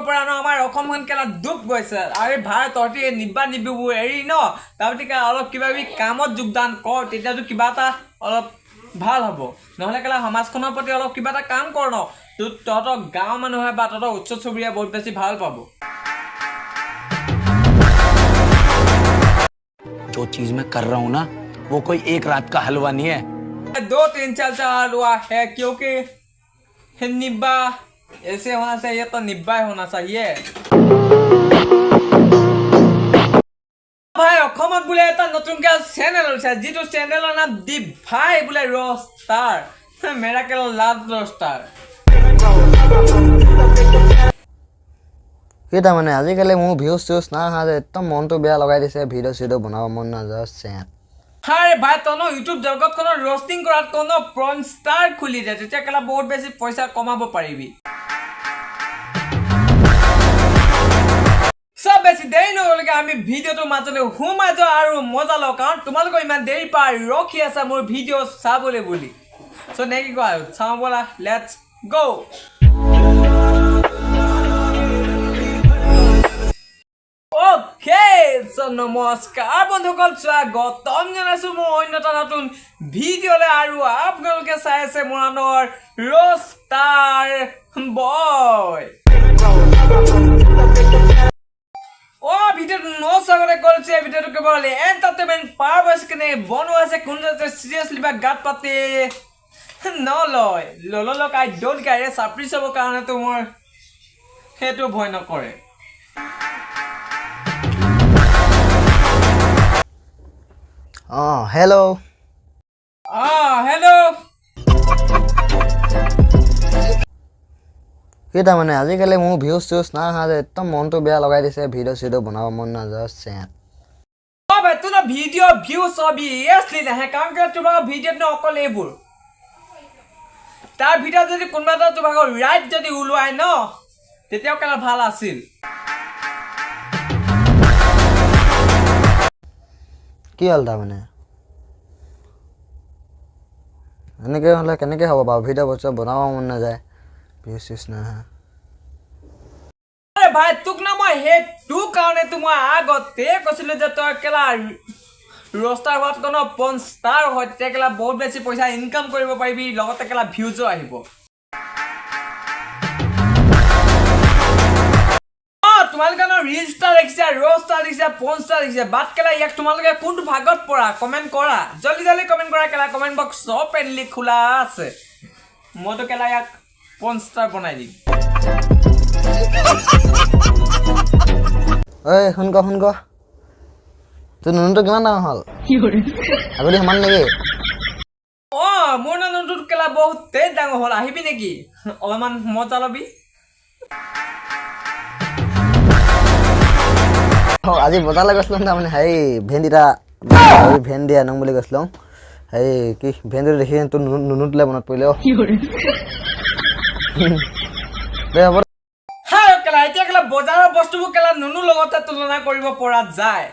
পৰা ন আমাৰ অসমখন কেলা ডুব গৈছে। আৰে ভাই, তহঁতি এই নিব্বা নিবিবোৰ এৰি ন তাৰপিছত কেলা অলপ কিবা কিবি কামত যোগদান কৰ, তেতিয়াতো কিবা এটা অলপ ভাল হ'ব। নহ'লে কেলা সমাজখনৰ প্ৰতি অলপ কিবা এটা কাম কৰ ন, তোৰ তহঁতৰ গাঁৱৰ মানুহে বা তহঁতৰ ওচৰ চুবুৰীয়া বহুত বেছি ভাল পাব। जो चीज मैं कर रहा हूं ना, वो कोई एक रात का हलवा नहीं है। दो तीन चार चार हुआ है, क्योंकि निब्बा ऐसे होना चाहिए तो निब्बा ही होना चाहिए। ভাই, অসমত বোলে এটা নতুনকৈ চেনেল ওলাইছে, যিটো চেনেলৰ নাম দীপ ভাই বোলে ৰষ্টাৰ, মেৰাকেল লাভ ৰষ্টাৰ। কি তাৰমানে আজিকালি মোৰ ভিউজ চিউজ নাই অহা যে, একদম মনটো বেয়া লগাই দিছে। ভিডিঅ' চিডিঅ' বনাব মন নাযায় চেট। আৰে ভাই, তই ন ইউটিউব জগতখনত ৰষ্টিং কৰাত কোনো পৰ্ণ ষ্টাৰ খুলি দে, তেতিয়া কেলা বহুত বেছি পইচা কমাব পাৰিবি। চব বেছি দেৰি নকৰিলৈকে আমি ভিডিঅ'টোৰ মাজলৈ সোমাই যাওঁ আৰু মজা লওঁ, কাৰণ তোমালোকৰ ইমান দেৰি পাই ৰখি আছা মোৰ ভিডিঅ' চাবলৈ বুলি। চ' নে কি কোৱা, চাওঁ ব'লা, let's গ'। অ'কে, চ' নমস্কাৰ বন্ধুসকল, স্বাগতম জনাইছোঁ মোৰ অন্য এটা নতুন ভিডিঅ'লৈ আৰু আপোনালোকে চাই আছে মৰাণৰ ৰষ্টাৰ বয়। অ' ভিডিঅ'টো নচোৱাগতে কৰিছে, এই ভিডিঅ'টো কেৱল এণ্টাৰটেইনমেণ্ট পাৰপাছ কেনে বনোৱা আছে, কোনো যাতে চিৰিয়াছলি বা গাত পাতি নলয়। ললক, আই don't care. চাপৰি চাবৰ কাৰণেতো মোৰ সেইটো ভয় নকৰে। অঁ, হেল্ল'। অঁ, হেল্ল'। কি তাৰমানে আজিকালি মোৰ ভিউজ চিউজ নাই অহা যে, একদম মনটো বেয়া লগাই দিছে। ভিডিঅ' চিডিঅ' বনাব মন নাযায় চেট। অ' ভাই, তোৰ ভিডিঅ' ভিউজ অবিয়াছলি নাহে, কাৰণ কিয় তোমাৰ ভিডিঅ'ত ন অকল এইবোৰ। তাৰ ভিতৰত যদি কোনোবা এটা তোমাক ৰাইট যদি ওলোৱাই ন, তেতিয়াও কেলা ভাল আছিল। কি হ'ল তাৰমানে, এনেকৈ হ'লে কেনেকৈ হ'ব বাৰু? ভিডিঅ' বস্তু বনাব মন নাযায়, ভিউজ চিউজ নাই অহা। আৰে ভাই, তোক না মই সেইটো কাৰণেতো মই আগতে কৈছিলোঁ যে তই কেলা ৰষ্টাৰ হোৱাত কোনো পন ষ্টাৰ হয়, তেতিয়া কেলা বহুত বেছি পইচা ইনকাম কৰিব পাৰিবি, লগতে কেলা ভিউজো আহিব। অ' তোমালোকে ন ৰিল ষ্টাৰ দেখিছা, ৰষ্টাৰ দেখিছা, পন ষ্টাৰ দেখিছা, বাট কেলা ইয়াক তোমালোকে কোনটো ভাগত পৰা কমেণ্ট কৰা, জল্দি জল্দি কমেণ্ট কৰা কেলা, কমেণ্ট বক্স অপেনলি খোলা আছে। মইতো কেলা ইয়াক পন ষ্টাৰ বনাই দিম। ঐ, শুন ক, শুন ক, তোৰ নুনুটো কিমান ডাঙৰ হ'ল? আগতে সমান নেকি? অ' মোৰ নানুটোত কেলা বহুতেই ডাঙৰ হ'ল, আহিবি নেকি, অলপমান মজা ল'বি। অঁ, আজি বজাৰলৈ গৈছিলোঁ তাৰমানে, হেৰি ভেন্দি এটা, ভেন্দি আনো বুলি কৈছিলোঁ। হেৰি কি ভেন্দিটো দেখি তোৰ নুনুটোলৈ মনত পৰিলে। অ' দে, হ'ব। হা কেলা, এতিয়া কেলা বজাৰৰ বস্তুবোৰ কেলা নুনুৰ লগতে তুলনা কৰিব পৰা যায়।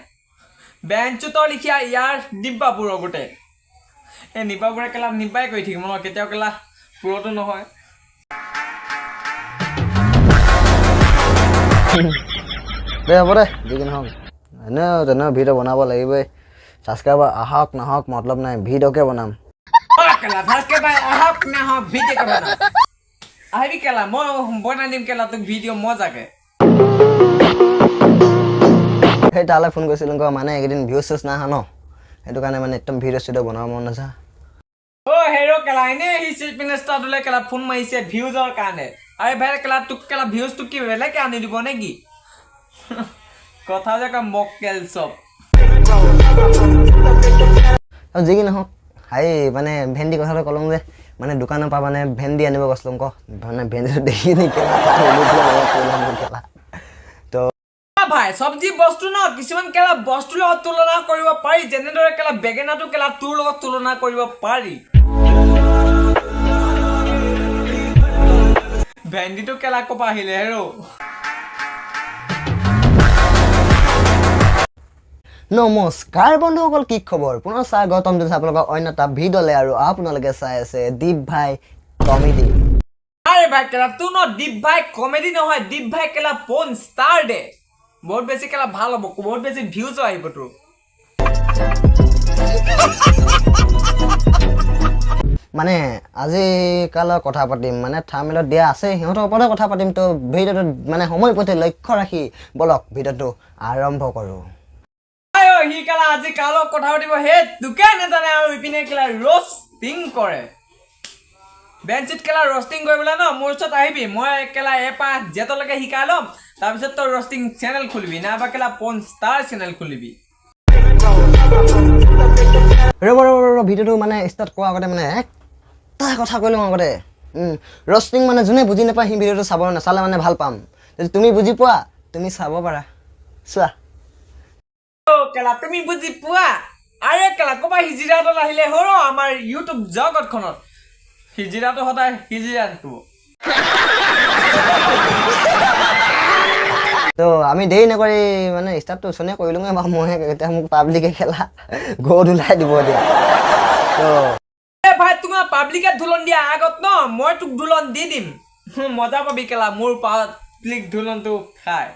বেঞ্চোতৰ লিখীয়া ইয়াৰ ডিব্বাবোৰৰ গোটেই এই নিব্বাবোৰে কেলা নিব্বাই কৰি থাকিব ন, কেতিয়াও কেলা পূৰতো নহয়। দে, হ'ব দে, যি কি নহওক, এনেও তেনেও ভিডিঅ' বনাব লাগিবই। ছাবস্ক্ৰাইবাৰ আহক নাহক মতলব নাই, ভিডিঅ'কে বনাম। অ' কেলা ভালকে ভাই, আহক নাহক ভিডিঅ' বনাম। আহিবি কেলা, মই বনাই দিম কেলা তোক ভিডিঅ' মজাকে। সেই তালৈ ফোন কৰিছিলোঁ ক, মানে এইকেইদিন ভিউজ চিউজ নাই অহা ন, সেইটো কাৰণে মানে একদম ভিডিঅ' চিডিঅ' বনাব মন নাযায়। অ' হেৰ' কেলা, এনেই সি চিফ মিনিষ্টাৰটোলৈ কেলা ফোন মাৰিছে ভিউজৰ কাৰণে। আৰে ভাই কেলা, তোক কেলা ভিউজটো কি বেলেগকে আনি দিব নেকি? কথা যে কয় মক্কেল চব। আৰু যি কি নহওক, হেৰি মানে ভেন্দি কথাটো ক'লোঁ যে, মানে দোকানৰ পৰা মানে ভেন্দি আনিব গৈছিলোঁ ক, মানে ভেন্দিটো দেখি নি কেলা মনত পৰিলে মোৰ কেলা তো। ভাই, চব্জি বস্তু ন কিছুমান কেলা বস্তুৰ লগত তুলনা কৰিব পাৰি, যেনেদৰে কেলা বেঙেনাটো কেলা তোৰ লগত তুলনা কৰিব পাৰি। ভেন্দিটো কেলা ক'পা আহিলে হেৰ'? নমস্কাৰ বন্ধুসকল, কি খবৰ? পুনৰ স্বাগতম জনাইছোঁ আপোনালোকৰ অন্য এটা ভিডিঅ'লৈ আৰু আপোনালোকে চাই আছে দীপ ভাই কমেডি। আৰে ভাই কেলা তোৰ ন দীপ ভাই কমেডি নহয়, দীপ ভাই কেলা পৰ্ণ ষ্টাৰ দে। বহুত বেছি কেলা ভাল হ'ব, বহুত বেছি ভিউজো আহিব তোৰ। মানে আজি কালৰ কথা পাতিম, মানে থাৰ্মেলত দিয়া আছে সিহঁতৰ ওপৰতে কথা পাতিম। তো ভিডিঅ'টোত মানে সময় প্ৰতি লক্ষ্য ৰাখি বলক ভিডিঅ'টো আৰম্ভ কৰোঁ। সি কেলা আজি কাৰ লগত কথা পাতিব সেই তোকে নাজানে, আৰু ইপিনে কেলা ৰষ্টিং কৰে। বেঞ্চিত কেলা ৰষ্টিং কৰিবলৈ ন মোৰ ওচৰত আহিবি, মই কেলা এ পৰা জেটলৈকে শিকাই ল'ম, তাৰপিছত তই ৰষ্টিং চেনেল খুলিবি নাইবা কেলা পৰ্ণ ষ্টাৰ চেনেল খুলিবি। ৰ'ব ৰ'ব ৰ'ব, ভিডিঅ'টো মানে ষ্টাৰ্ট কৰাৰ আগতে মানে এটা কথা কৈ লওঁ আগতে। ৰষ্টিং মানে যোনে বুজি নাপায় সি ভিডিঅ'টো চাব, নাচালে মানে ভাল পাম। যদি তুমি বুজি পোৱা তুমি চাব পাৰা, চোৱা। কেলা তুমি বুজি পোৱা? আৰে কেলা ক'ৰবাত হিজিৰাটোত আহিলে হ'ল আমাৰ ইউটিউব জগতখনত, হিজিৰাটো সদায় হিজিৰা থাকিব। তো আমি দেৰি নকৰি মানে ষ্টাৰ্টটো ওচৰতে কৰিলোঁগৈ বাৰু। মই এতিয়া মোক পাব্লিকে খেলা ঘৰত ওলাই দিব দিয়া। তো ভাই তোমাৰ পাব্লিকে ধুলন দিয়া আগত ন মই তোক ধুলন দি দিম, মজা পাবি কেলা মোৰ পাব্লিক ধুলনটো খাই।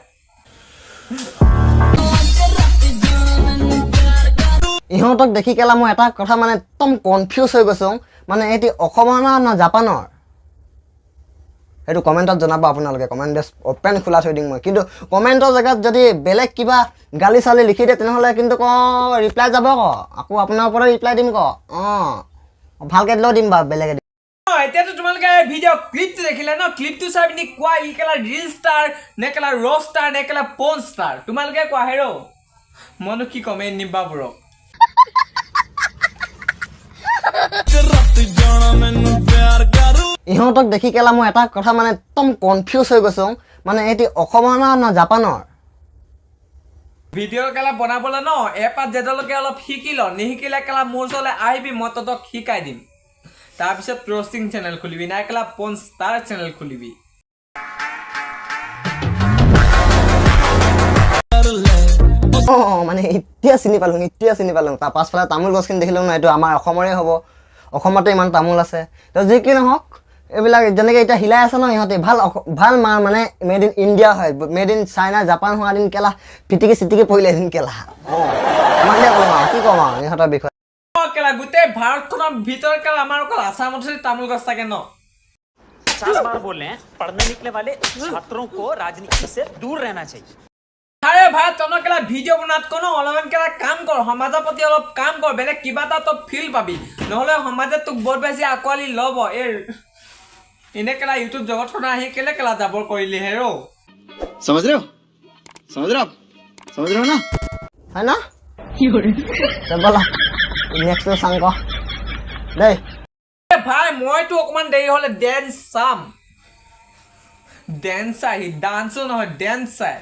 ইহঁতক দেখি কেলা মই এটা কথা মানে একদম কনফিউজ হৈ গৈছোঁ, মানে এইটো অসমৰ না জাপানৰ, সেইটো কমেণ্টত জনাব আপোনালোকে। কমেণ্ট অ'পেন খোলা থৈ দিম মই, কিন্তু কমেণ্টৰ জেগাত যদি বেলেগ কিবা গালি চালি লিখি দিয়ে তেনেহ'লে কিন্তু ক ৰিপ্লাই যাব ক, আকৌ আপোনাৰ ওপৰতে ৰিপ্লাই দিম ক। অঁ ভালকৈ দিলেও দিম বাৰু, বেলেগে দিম। এতিয়াতো তোমালোকে ভিডিঅ' ক্লিপটো দেখিলা ন, ক্লিপটো চাই পিনি কোৱা ই কেলা ৰিল ষ্টাৰ নে কেলা ৰক ষ্টাৰ নে কেলা পৰ্ণ ষ্টাৰ, তোমালোকে কোৱা। হেৰ' মইনো কি ক'ম এই নিব্বাবোৰক। ইহঁতক দেখি কেলা মই এটা কথা মানে একদম কনফিউজ হৈ গৈছোঁ, মানে এইটো অসমৰ না জাপানৰ। ভিডিঅ' কেলা বনাবলৈ ন এ পৰা জেডলৈকে অলপ শিকি ল, নিশিকিলে কেলা মোৰ ওচৰলৈ আহিবি, মই তহঁতক শিকাই দিম। তাৰপিছত ৰষ্টিং চেনেল খুলিবি নাই কেলা পৰ্ণ ষ্টাৰ চেনেল খুলিবি। অঁ মানে এতিয়া চিনি পালোঁ, এতিয়া চিনি পালোঁ। তাৰ পাছফালে তামোল গছখিনি দেখিলোঁ ন, এইটো আমাৰ অসমৰে হ'ব, অসমতে ইমান তামোল আছে। তো যি কি নহওক এইবিলাক যেনেকৈ এতিয়া হিলাই আছে ন ইহঁতে, ভাল ভাল মানে মেড ইন ইণ্ডিয়া হয়, মেড ইন চাইনা জাপান হোৱা দিন কেলা ফিটিকি চিটিকি পৰিলে এদিন কেলা। অঁ ইমানতে ক'ম আৰু কি ক'ম আৰু ইহঁতৰ বিষয়ে। কেলা গোটেই ভাৰতখনৰ ভিতৰত কেলা আমাৰ অকল আছামতহে তামোল গছ থাকে ন। 50 बार बोल रहे हैं, पढ़ने निकले वाले छात्रों को राजनीति से दूर रहना चाहिए। আৰে ভাই তই কেলা ভিডিঅ' বনাতকৈ ন অলপমান কেলা কাম কৰ, সমাজৰ প্ৰতি অলপ কাম কৰ, বেলেগ কিবা এটা তই ফিল পাবি, নহ'লে সমাজে তোক বৰ বেছি আঁকোৱালি ল'ব। এই এনে কেলা ইউটিউব জগতখনত আহি কেলে কেলা জাবৰ কৰিলি হেৰ'। समझ रहे हो, समझ रहे हो आप, समझ रहे हो ना? হয় ন? ব'লা নেক্সটটো চাং ক দেই। ভাই মইতো অকণমান দেৰি হ'লে ডেন্স চাম, ডেন্স চাই, ডান্সো নহয় ডেন্স চাই।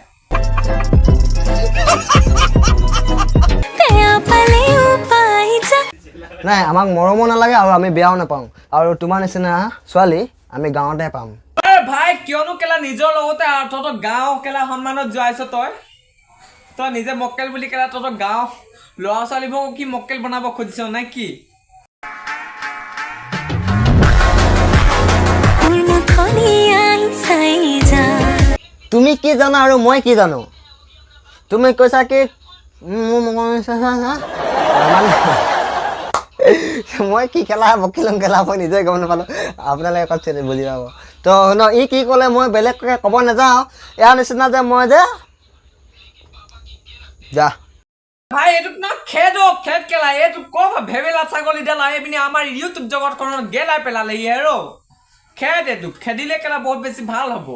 নাই আমাক মৰমো নালাগে আৰু আমি বেয়াও নাপাওঁ, আৰু তোমাৰ নিচিনা ছোৱালী আমি গাঁৱতে পাম। ভাই কিয়নো কেলা নিজৰ লগতে তহঁতৰ গাঁও কেলা সন্মানত যোৱাইছ তই, তই নিজে মক্কেল বুলি কেলা তহঁতৰ গাঁও ল'ৰা ছোৱালীবোৰক কি মক্কেল বনাব খুজিছ নে কি? তুমি কি জানা আৰু মই কি জানো? তুমি কৈছা কি মই কি খেলা বকিলোঁ খেলা মই নিজে গম নাপালোঁ, আপোনালোকে ক'ত বুজি পাব। তো ন ই কি ক'লে মই বেলেগকৈ ক'ব নাযাওঁ, ইয়াৰ নিচিনা যে মই যে যা ভাই এইটোক না খেদ খেদ কেলা, এইটো ক ভেবেলা ছাগলীডাল আহি পিনি আমাৰ ইউটিউব জগতখনত গেলাই পেলালে ই। হেৰ' খেদ এইটোক, খেদিলে কেলা বহুত বেছি ভাল হ'ব।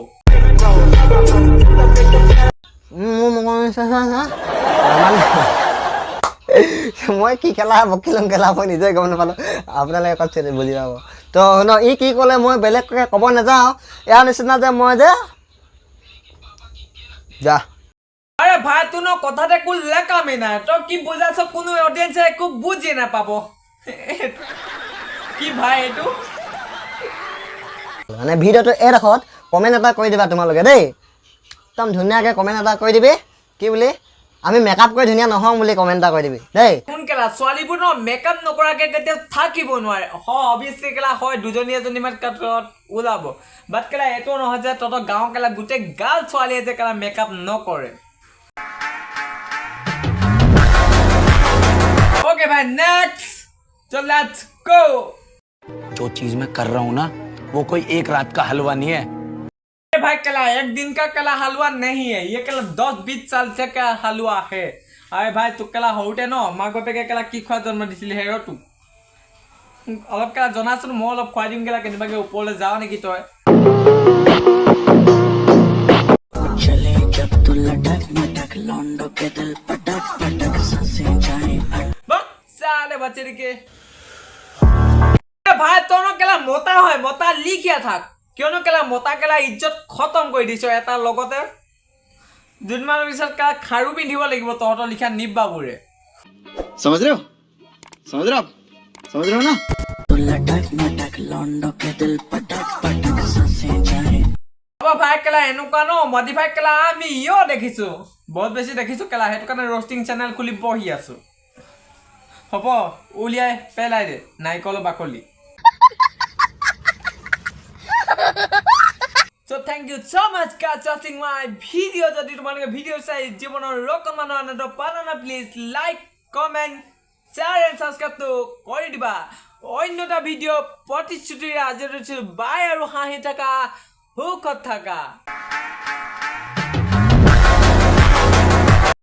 মই কি খেলা বকিলোঁ খেলা মই নিজে গম নাপালোঁ, আপোনালোকে ক'ত বুজি পাব। তো ন ই কি ক'লে মই বেলেগকৈ ক'ব নাযাওঁ, ইয়াৰ নিচিনা যে মই যে যা। আৰে ভাই তোৰ ন কথাতে একো লেকামেই নাই, তই কি বুজাইছ কোনো অডিয়েঞ্চে একো বুজি নাপাব। কি ভাই এইটো? মানে ভিডিঅ'টো এইডোখৰত কমেণ্ট এটা কৰি দিবা তোমালোকে দেই, একদম ধুনীয়াকৈ কমেণ্ট এটা কৰি দিবি কি বুলি, আমি মেকআপ কৰি ধুনীয়া নহওঁ বুলি কমেণ্ট এটা কৰি দিবি দেই। শুন কেলা, ছোৱালীবোৰ ন মেকআপ নকৰাকে কেতিয়াও থাকিব নোৱাৰে। হয়, অভিয়াছলি কেলা হয়, দুজনী এজনীমান কাটত ওলাব, বাট কেলা এইটো নহয় যে তহঁতৰ গাঁৱৰ কেলা গোটেই গাল ছোৱালীয়ে যে কেলা মেকআপ নকৰে। অ'কে ভাই, নেক্সট, চল, let's গ'। जो चीज मैं कर रहा हूँ ना, वो कोई एक रात का हलवा नहीं है। भाई, कला एक दिन का कला हलवा नहीं है, ये कला 10-20 साल से का हलवा है। আৰে ভাই, তোক কেলা সৰুতে ন মাক বাপেকে কেলা কি খোৱা জন্ম দিছিলি হে? তোক অলপ কেলা জনাচোন, মই অলপ খুৱাই দিম কেলা। কেনেবাকে ওপৰলৈ যাৱ নেকি তই? चले जब तू लटक मटक, लौंडो के दिल पटक पटक, सांसें जाए अटक। চালে বাচ্চাৰিকে ভাই, তইনো কেলা মতা হয়, মতা লিখিয়া থাক। কিয়নো কেলা মতা কেলা ইজ্জত খতম কৰি দিছ এটাৰ লগতে। দুদিনমানৰ পিছত কেলা খাৰু পিন্ধিব লাগিব তহঁতৰ লিখা নিব্বাবোৰে। समझ रहे हो? समझ रहे हो आप? समझ रहे हो ना? तू लटक मटक, लौंडो के दिल पटक पटक, सांसें जाए হ'ব ভাই, কেলা এনেকুৱা ন মডিফাই কেলা আমি ইও দেখিছো, বহুত বেছি দেখিছো কেলা। সেইটো কাৰণে ৰষ্টিং চেনেল খুলি বহি আছো। হ'ব, উলিয়াই পেলাই দে নাৰিকলৰ বাকলি। So thank you so much guys watching my video. যদি তোমালোকে ভিডিঅ' চাই জীৱনৰ অকণমানো আনন্দ পালা না, please like, comment, share and ছাবস্ক্ৰাইবটো কৰি দিবা। অন্য এটা ভিডিঅ' প্ৰতিশ্ৰুতিৰে আজি বাই আৰু হাঁহি থাকা, সুখত থাকা।